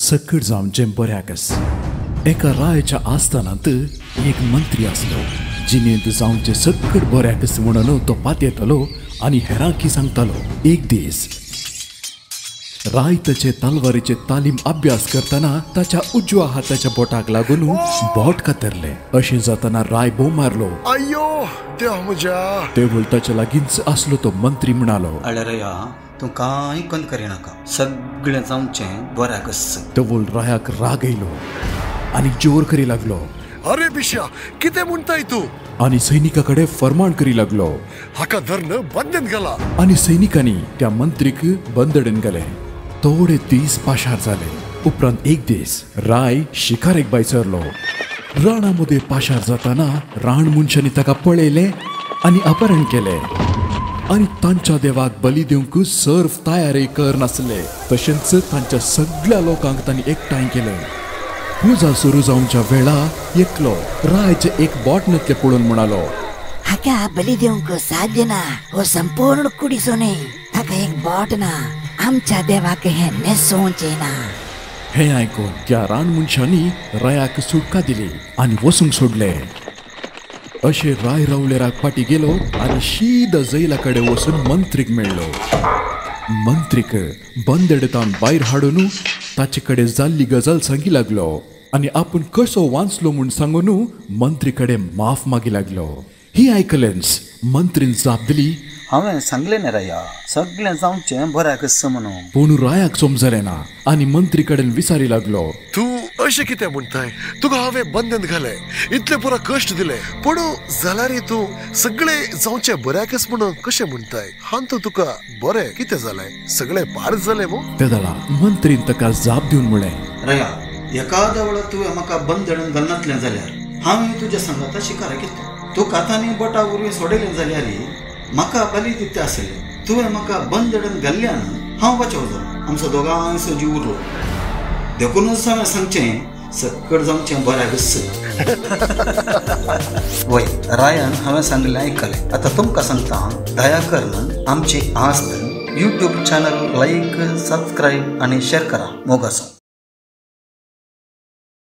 सक्कड जावचें बऱ्याकच. एका रायाच्या आस्थानांत एक मंत्री आसलो. जिणेंत जावचें सक्कड बऱ्याकच म्हणून तो पातयेतालो आनी हेरांकी सांगतालो. एक दीस राय ताचे तलवारीचे तालीम अभ्यास करतना ताच्या उजव्या हाताच्या बोटाक लागून बोट कातरलें. अशें जातना राय बोव मारलो. अय्यो देवा म्हज्या. तेवळ ताच्या लागींच आसलो तो मंत्री म्हणालो, अळे रया, तूं कांय कन करिनाका, सगळें जावचें बऱ्याकच. तवळ रायाक राग येयलो आनी जोर करी लागलो. अरे बिश्या, कितें म्हणटाय तूं? आनी सैनिका कडेन फरमाण करी लागलो, हाका धरून बंदेन घाला. आनी सैनिकांनी त्या मंत्रीक बंदडेन घाले. थोडे दीस पाशार जाले. उपरांत एक दीस राय शिकारेक भायर सरलो. राणा मदें पाशार जातना राण मनशांनी ताका पळयलें आनी अपहरण केलें आनी तांच्या देवाक बली दिवंक सर्व तयारी कर नासले. तशेंच तांच्या सगळ्या लोकांक तांणी एकठांय केलें. पुजा सुरू जावच्या वेळा एकलो रायचें एक बोट नतलें पळोवन म्हणालो, हाका बली दिवंक साध्य ना, हो संपूर्ण कुडीचो न्हय, ताका एक बोट ना, आमच्या देवाक हें न्हेसोवचें ना. हें आयकून त्या रान मनशांनी रायाक सुटका दिली आनी वचूंक सोडलें. अशें राय रावलेराक फाटीं गेलो आनी शीद जैला कडेन वचून मंत्रीक मेळ्ळो. मंत्रीक बंदडतान भायर हाडून ताचे कडेन जाल्ली गजाल सांगी लागलो आनी आपूण कसो वांचलो म्हूण सांगून मंत्री कडेन माफ मागी लागलो. ही आयकलेंच मंत्रीन जाप दिली, हांवें सांगलें न्ही राया, सगळें जावचें बऱ्याकच म्हणून. पूण रायाक समजलें ना आनी मंत्री कडेन विचारी लागलो, तूं अशें कितें म्हणटाय? तुका हांवें बंधन घालें, इतले पुरो कश्ट दिले, पूण जाल्यार तूं सगळें जावचें बऱ्याकच म्हणून कशें म्हणटाय? हांतू तुका बरें कितें जालें? सगळें पाड जालें मू? तेदळा मंत्रीन ताका जाप दिवन म्हणलें, राया, एकाद्या वेळार तुवें म्हाका बंधन घालनातलें जाल्यार हांवें तुज्या सांगाता शिकारा केलो. तूं कातांनी बोटा वरवीं सोडयलें जाल्यार म्हाका बली दिता आसलें. तुवें म्हाका बंदडन घाल्ल्यान हांव वाचव जालो, आमचो दोगांचो जीव उरलो. देखूनच हांवें सांगचें सक्कड जावचें बऱ्याकच. वय रायान हांवें सांगलें आयकलें. आतां तुमकां सांगता, दया करून आमची आस्त यूट्यूब चॅनल लायक, सबस्क्रायब आनी शेर करा. मोगासो.